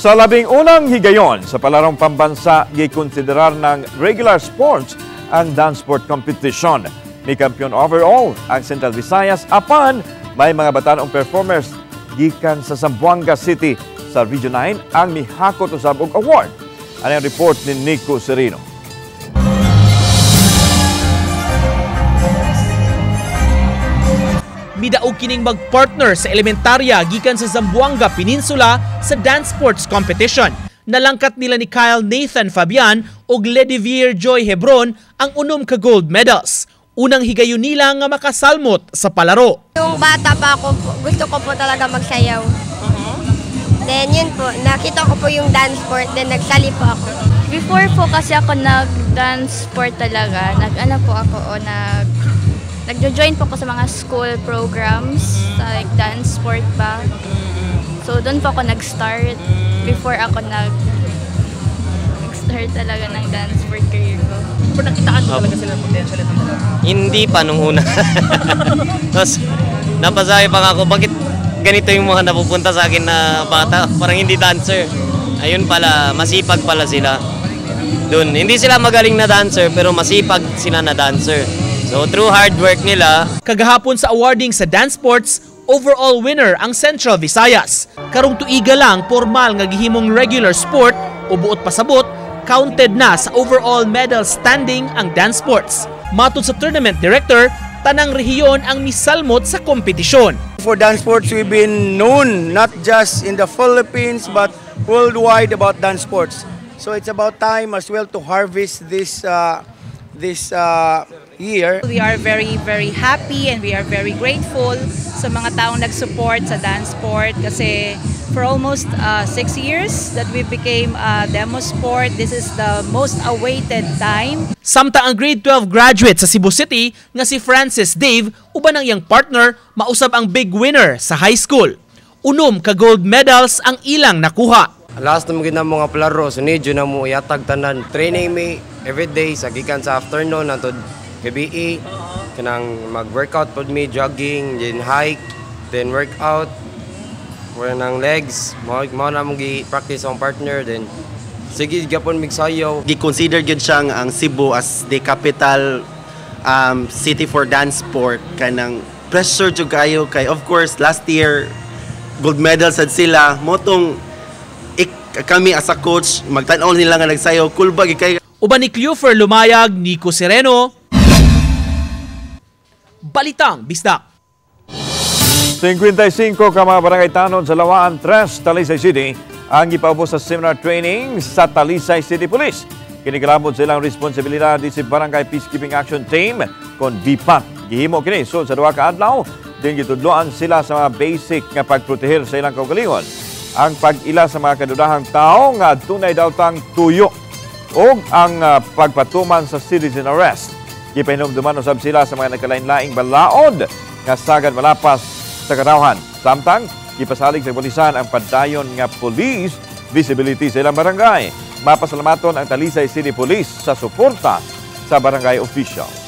Sa 11 higayon sa palarong pambansa, gikonsiderar ng regular sports ang dance sport competition. Ni kampiyon overall ang Central Visayas apan may mga batanong performers gikan sa Zamboanga City sa Region 9 ang mihakot usab og award. Ano ang report ni Nico Serino? Midaog kining magpartner sa elementarya gikan sa Zamboanga Peninsula sa dance sports competition. Nalangkat nila ni Kyle Nathan Fabian ug Ledivier Joy Hebron ang 6 ka gold medals. Unang higayon nila nga makasalmot sa palaro. Yung bata pa ako, gusto ko po talaga magsayaw. Then yun po, nakita ko po yung dance sport, then nagsali po ako. Before po kasi ako nag-dance sport talaga, nagjo-join po ako sa mga school programs, sa like dance sport ba. So doon po ako nag-start before ako nag-start talaga ng dance sport career ko. Pero nakitaan mo talaga sila ng potential at talaga? Hindi pa nung una. Tapos napasabi pa nga ako, bakit ganito yung mga napupunta sa akin na bata? Parang hindi dancer. Ayun pala, masipag pala sila. Doon, hindi sila magaling na dancer pero masipag sila na dancer. So through hard work nila. Kagahapon sa awarding sa dance sports, overall winner ang Central Visayas. Karong tuiga lang formal nga gihimong regular sport o buot pasabot, counted na sa overall medal standing ang dance sports. Matod sa tournament director, tanang rehiyon ang misalmot sa kompetisyon. For dance sports, we've been known not just in the Philippines but worldwide about dance sports. So it's about time as well to harvest this year. We are very, very happy and we are very grateful sa mga taong nag-support sa dance sport kasi for almost 6 years that we became a demo sport, this is the most awaited time. Samtang ang grade 12 graduate sa Cebu City nga si Francis Dave uban ang iyang partner mausab ang big winner sa high school. 6 ka gold medals ang ilang nakuha. Last na mga mga palaro, so medyo na mo yatag tanan. Training me every day sa gikan sa afternoon antod gabi, kanang mag-workout pod mi, jogging, then hike, then workout for nang legs, mao na mong gi-practice ang partner, then sige gyapon mig sayaw. Gi-consider gyud siya ang Cebu as the capital city for dance sport. Kanang pressure jud kayo kay of course last year gold medal sad sila, motong kami as a coach magtan-aw nila nga nagsayaw, cool ba gyud kay. Uban ni Cleofer Lumayag, Nico Sereno, Balitang Bisdak. 55 ka mga barangay tanod sa Lawaan 3, Talisay City ang gipaubos sa seminar training sa Talisay City Police. Kinikalabot silang responsibilidad si Barangay Peacekeeping Action Team kon BPAT. Gihimo kini sud sa 2 ka adlaw, din gitudloan sila sa mga basic nga pagproteher sa ilang kaugalingon. Ang pag-ila sa mga kadudahang tao nga adunay daotang tuyo ug ang pagpatuman sa citizen arrest. Gipahinumduman usab sila sa mga nagkalain-laing balaod nga sagad malapas sa katawhan. Samtang gipasalig sa pulisan ang padayon nga police visibility sa ilang barangay. Mapasalamaton ang Talisay City Police sa suporta sa barangay officials.